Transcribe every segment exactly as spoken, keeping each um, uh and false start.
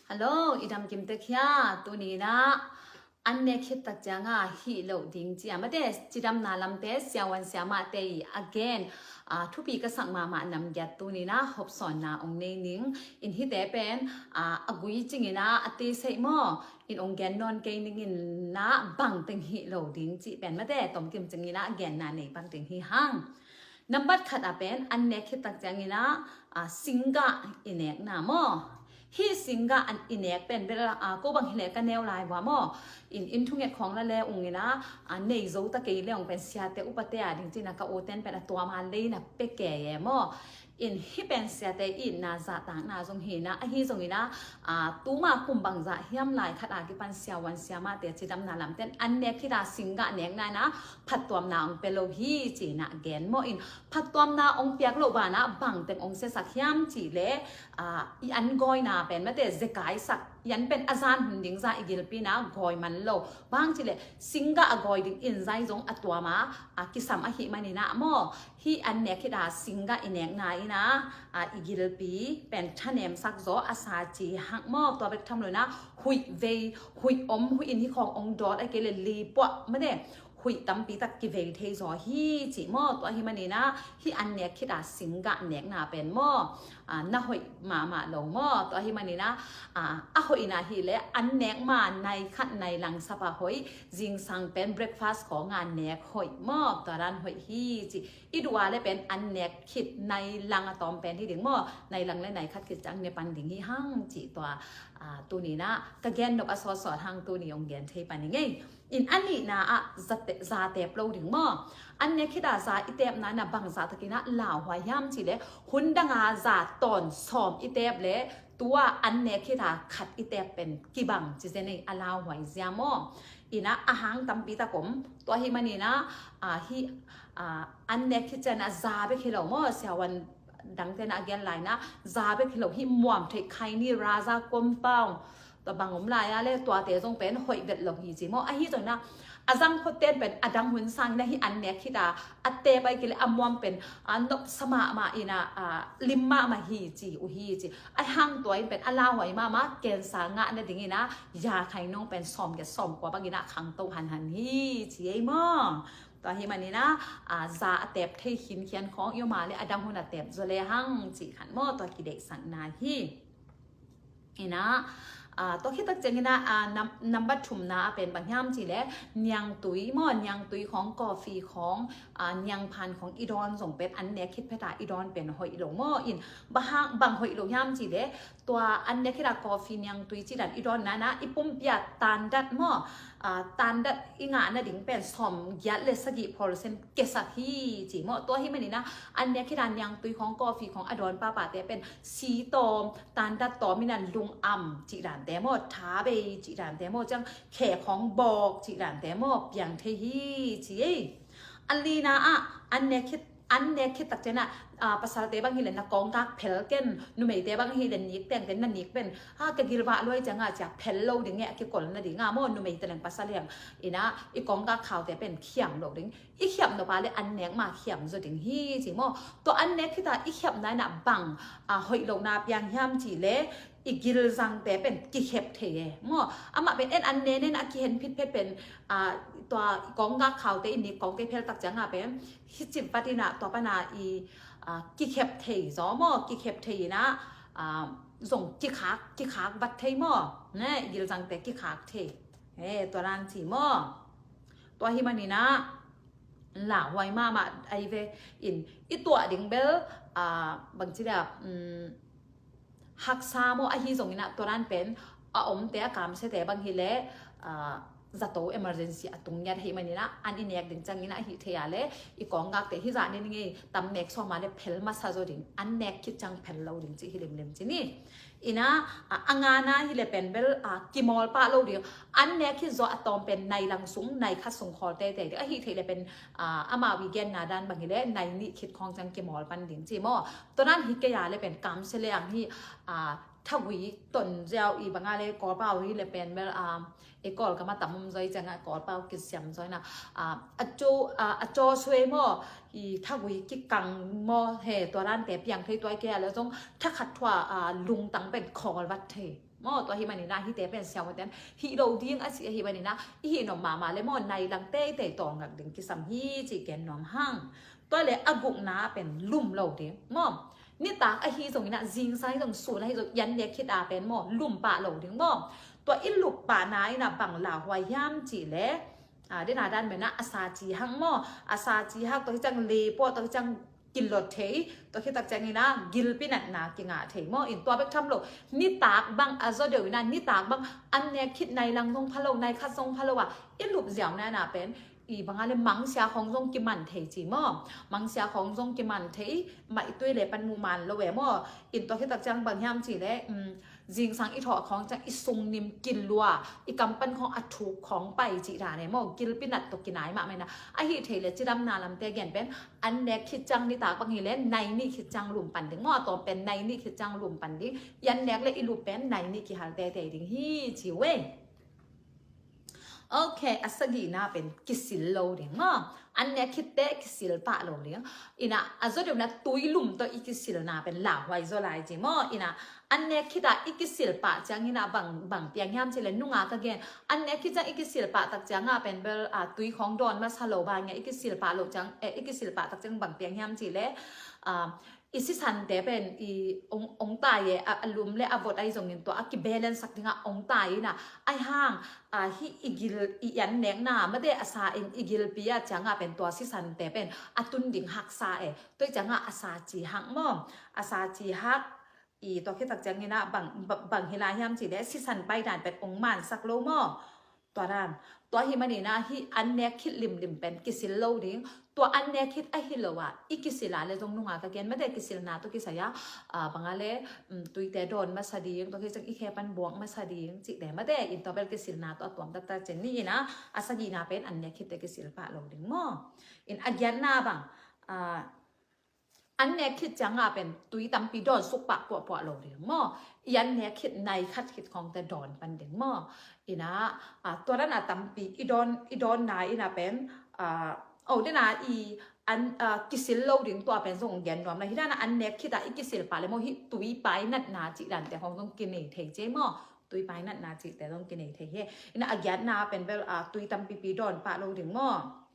Hello, i dam kim tek hia? Tuni in ah an nek khit tak ciang a hih loh ding ci a, mate, cidamna lamte siavuan siamahte i a gen, ah, thupi ka sak mahmah nam giat tuni in ah hopsawnna ong nei ning. In hihte pen, ah, a gui cing in ah a teseih maw, in ong gen nawn kei ning in ah bang teng hih loh ding cih pen, mate, tomkim cing in ah a genna nei bang teng hi hang. Nambat khat a pen an nek khit tak ciang in ah, ah, singgah i nekna maw. Hih singgah an i nek pen bel, ah, ko bang hi leh ka neu lai vua maw. In, in thunget khawng la le ung in ah, ah, nei zo ta kei le ung pen siate upate a ding ci in ah ka uten pen a tuam a lei na pe kei e maw. In hih pen siate itna zahtakna zong hi in ah, ahi zong in ah, ah, tuma kum bangzah hiam lai khat a kipan siavuan siamahte cidamna lamten an nek khit a singgah nekna in ah phattuamna ong pia lo hi ci in ah gen maw. In phattuamna ong piak loh ban ah bang teng ong siasak hiam cih leh, ah, i an gawina pen, mate, zekaisak, i an pen a zan hun ding zah i gilpi in ah gawi man lo. Bang cih leh singgah a gawi ding in zai zong a tuam a, ah, kisam ahih man in ah maw. Hih an nek khit a singgah i nekna in ah, ah, i gilpi pen thanemsak zaw a sa ci hang maw. Tua bek tham lo in ah huih vei, huih om, huih in hih khawng ong dawt a kei leh li puah, mate, huih tampi tak kivei thei zaw hi ci maw. Tua ahih man in ah hih an nek khit a singgah nekna pen maw, ah, na hoih mahmah lo maw. Tua ahih man in ah, ah, a hoihna hi leh an nek ma nai khat nai lang sap a hoih, zingsang pen breakfast khawng a nek hoih maw, tua dan hoih hi ci. I duh a leh pen an nek khit nai lang a tawm pen hi ding maw, nai lang le nai khat khit ciang ne pan ding hi hang ci tua, ah, tuni in ah ka gen nop a sawtsawt hang tuni ong gen thei pan ing ei. In a nihna ah za te-, za tep lo ding maw. An nek khit a za i tepna in ah bangzah tak in ah lauhuai hiam cih leh hun dang a za tawn sawm i tep leh tua an nek khit a khat i tep pen kibang ci zen ei, a lauhuai zia maw. In ah a hang tampi tak om. Tua ahih man in ah, ah, hih, ah, an nek khit ciang a za bek hi lo maw, siavuan dangte in ah a gen lai in ah za bek hi lo, hih muam theih khaini, raza compound, tua bang om lai a leh tuate zong pen hoih vet lo hi ci maw. Ahi zong in ah a zang phot ten pen a dang hun sang in ah hih an nek khit a a tep a kei leh a muam pen, ah, nopsa mahmah in ah, ah, lim mahmah hi ci uh hi ci. A hang tua in pen a lauhuai mahmah, cancer ngah nading in ah ya khai nong pen sawm giat sawm kua bang in ah khangto hanhan hi ci ei maw. Tua ahih man in ah, ah, za a tep thei khinkhian khawng i om a leh a dang hun a tep zaw le hang cih khat maw, tua kideihsakna hi. In ah, ah, tua khit tak ciang in ah, ah, nam-, nambat thumna a pen bang hiam cih leh niangtui maw, niangtui khawng, coffee khawng, ah, niangphan khawng i dawn zong pen an nek khit phet a i dawn pen hoih lo maw. In bang hang, bang hoih lo hiam cih leh tua an nek khit a coffee, niangtui cih dan i dawn na in ah i pumpi a tandat maw, ah, tandat i ngah nading pen sawm giat le sagih percent kiasak hi ci maw. Tua ahih man in ah an nek khit a niangtui khawng, coffee khawng a dawn papate pen si tawm, tandat tawm in ah lung am cih dante maw, tha bei cih dante maw, ciang khe khawng bawk cih dante maw piang thei hi ci ei. A lina ah an nek khit, an nek khit tak ciang ah, ah, pasalte bang hi leh na kawnggak phel ken, numeite bang hi leh nik teng ken, na nik pen, ah, ka gilvah luai ciang a cia phel lo ding e, a kikol nading a maw, numeite leng pasal leng in ah i kawnggak khaute pen khiam lo ding. I khiam nop a leh an nek ma khiam zaw ding hi ci maw. Tua an nek khit a i khiamna in ah bang, ah, hoih lohna piang hiam cih leh i gilzangte pen kikhep thei e maw. Amah pen en an nek in ah a kihen phit phet pen, ah, tua kawnggak khaute i nik kawngte phel tak ciang a pen hih cip vat in ah tua pan a i, ah, kikhep thei zaw maw, kikhep thei in ah, ah, zong kikhak, kikhak vat thei maw. Ne, i gilzangte kikhak thei. He, tua dan ci maw. Tua ahih man in ah lauhuai mahmah ahi ve. In i tuah ding bel, ah, bang ci leh, um, haksa maw, ahi zong in ah tua dan pen a omte, a kamsiate bang hi leh, ah, zato emergency a tung ngiat ahih man in ah an i nek ding ciang in ah ahih thei a leh i kawnggakte hih zah ne ning ei, tam nek sawm a leh phel masa zaw ding, an nek khit ciang phel lo ding cih hi limlim ci ni. In ah, a, a ngana hi leh pen bel, a, kimawl pah lo ding. An nek khit zaw a tawm pen nai lang sung, nai khat sung khawl teitei ding. Ahih theih leh pen, a, amau i genna dan bang hi leh nai nih khit khawng ciang kimawl pan ding ci maw. Tua dan hi kei a leh pen kamsia leng hi, a, thagui ton ziau i bang a leh Kawlpau hi leh pen bel, a, i Kawlgam a tam om zaw i ciang a Kawlpau kisiam zaw in ah, a, a caw, a, a caw suai maw, i thagui kikang maw, he, tua dante piang thei, tua i kei a leh zong thakhat thua, a, lungtang pen khawl vat thei. Maw, tua hi maninah hihte pen siavuanten hih lo ding a cih ahi maninah i hih nop mahmah le maw, nai lang teitei tawlngak ding kisam hi cih gen nuam hang. Tua le a gukna pen lum lo ding maw. Nitak ahi zonginah, zingsang ahi zong, sun ahi zong, i an nek khit a pen maw, lum pah lo ding maw. Tua i lup pahna inah bang lauhuai hiam cih le, a, dena dan menah a sa ci hak maw, a sa ci hak, tua hi ciang lepuah, tua hi ciang kilot thei, tua khit tak ciangin ah gilpi natna kingah thei maw. In tua bek tham lo, nitak bang a zaw deuh inah, nitak bang an nek khit nai lang zong pha lo, nai khat zong pha lo ah i lup ziau nana pen i banga le mangsia khawng zong kiman thei ci maw. Mangsia khawng zong kiman thei, mah i tui le pan muh man lo e maw. In tua khit tak ciang bang hiam cih le, um, zingsang i thawh khawng ciang i sungnim kilua, i kam pan khawng a thuk khawng pai cih dan e maw. Gilpi nat tawh kinai mahmah inah, ahi thei le cidamna lamte gen pen an nek khit ciang nitak bang hi le nai nih khit ciang lum pan ding maw. A tawm pen nai nih khit ciang lum pan ding. I an nek le i lup pen nai nih kihal teitei ding hi ci uh e. Ok, a sagihna pen kisil lo ding maw. An nek khitte kisil pah lo ding. Inah a zaw deuh inah tui lum tawh i kisilna pen lauhuai zaw lai ci maw. Inah an nek khit ah i kisil pah ciangin ah bang, bang piang hiam cih le, nunga ka gen, an nek khit ciang i kisil pah tak ciangah pen bel, a, tui khawng dawn masa lo, bang inah i kisil pah lo ciang, eh, i kisil pah tak ciang bang piang hiam cih le, a, i sisante pen i ong, ong tai e, a, a lum le a vot ahi zongin tua a kibalance sak dingah ong tai inah, ahi hang, a, hih i gil, i an nekna mate a sa in i gilpi a ciangah pen tua sisante pen a tun ding haksa e. Tua hi ciangah a sa ci hak maw. A sa ci hak, i tua khit tak ciangin ah bang, ba-, bang hi lai hiam cih le sisan pai dan pen ong mansak lo maw. Tua dan, tua hi maninah hih an nek khit limlim pen kisil lo ding. Tua an nek khit ahi lo ah i kisil a le zong, nunga ka gen mate, kisilna tawh kisai a, a, banga le, um, tuite dawn masa ding, tua khit ciang i khe pan buak masa ding cihte mate. In tua bel kisilna tawh a tuam taktak cin ni inah, a sagihna pen an nek khitte kisil pah lo ding maw. In a giatna bang, a, an nek khit ciangah pen tui tampi dawn suk pah puahpuah lo ding maw. I an nek khit nai khat khit khawngte dawn pan ding maw. Inah, a, tua dan a tampi i dawn, i dawnna inah pen, a, o, dena i an, a, kisil lo ding tua pen zong gen nuam na. Hih dana an nek khit ah i kisil pah le maw, hih tui pai natna cih dante khawng zong kinei thei ci maw. Tui pai natna cihte zong kinei thei hi. Inah a giatna pen bel, a, tui tampipi dawn pah lo ding maw.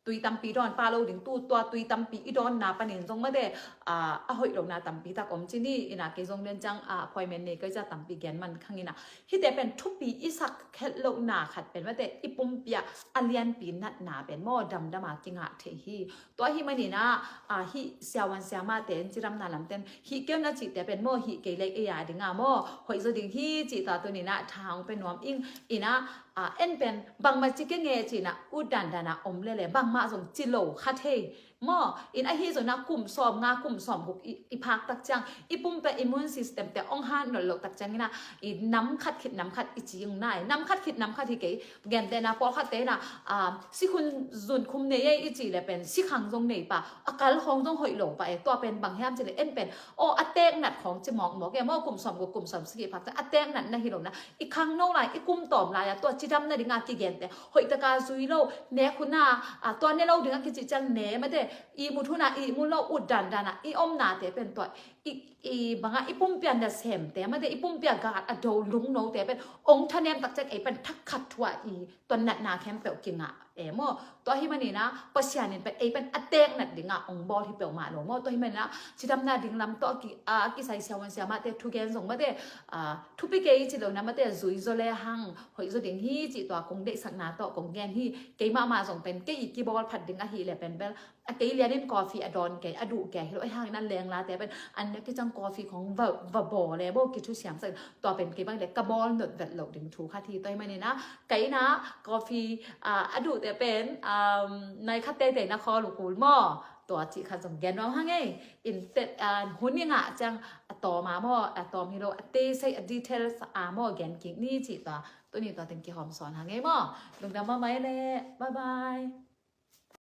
Tui tampi dawn pah lo ding, tu tua tui tampi i dawnna panin zong mate, a, a hoih lohna tampi tak om ci ni. Inah kei zong den ciang, a, appointment nei kei ciang tampi gen man khang inah. Hihte pen thupi i sak khet lohna khat pen mate, i pumpi ah a lianpi natna pen maw, damdam a kingah thei hi. Tua hi maninah, a, hih siavuan siamahte in cidamna lamten hih kei un a cihte pen maw, hih kei le ei a dinga maw, hoih zaw ding hi cih tua tuninah tha hong pe nuam ing. Inah, a, en pen bangmah ci kei nge cinah ut dandanah om lele, bangmah zong ci lo kha thei maw. In ahi zonah kum sawm nga, kum sawm guk i, i phak tak ciang i pumpi ah immune system te ong hat nawn loh tak cianginah, i nam khat khit nam khat i ci ung nai. Nam khat khit nam khat hi kei, gentehna pawlkhatte inah, a, sikhun zunkhum nei e i cih le pen sikhang zong nei pah, a kal khawng zong hoih lo pah e. Tua pen bang hiam cih le en pen, aw, a teek nat khawng ci mawkmawk e maw, kum sawm guk, kum sawm sagih phak ciang a teek nat na hi lo na. I khangno lai, i kum tawm lai-a tua cidam nadinga kigente hoihtaka zui lo, nek huna, a, tua ne lo dinga kicih ciang ne mate, ihmut huna ihmut lo, ut dandana i omnate pen tua i, i banga i pumpia nasemte mate, i pumpia gal a do lungnote pen ong thanem tak ciang ei pen thak khat thu-a i tua natna khempeuh kingah e maw. Tua hi manina Pasian in pen ei pen a teek nat dinga ong bawl hi peuhmah lo maw. Tua hi manina cidamna ding lam tawh a ki, a kisai siavuan siamahte thugen zong mate, a, thupi kei ci lo na mate, zui zaw le hang hoih zaw ding hi cih tua kong deihsakna tawh kong gen hi. Kei mahmah zong pen kei i kibawl phat ding ahih leh pen bel a kei lianin coffee a dawn kei, a duh kei hi lo. Ahi hangin a lenglate pen an nek kiciang coffee khong va, va bawl le bawl kithusiam sak. Tua pen kei bang le ka bawl nut vet loh ding thu khat hi. Tua hi manina kei na coffee, a, a duhte pen, um, nai khat teitei na khawl uh kul maw. Tua cih khat zong gen nuam hang ei. In tet, a, hun i ngah ciang a tawm a maw, a tawm hi lo, a tesei, a details a maw gen kik ni cih tua. Tuni tua teng kihawm sawn hang ei maw. Lungdam mahmah ei le. Bye bye.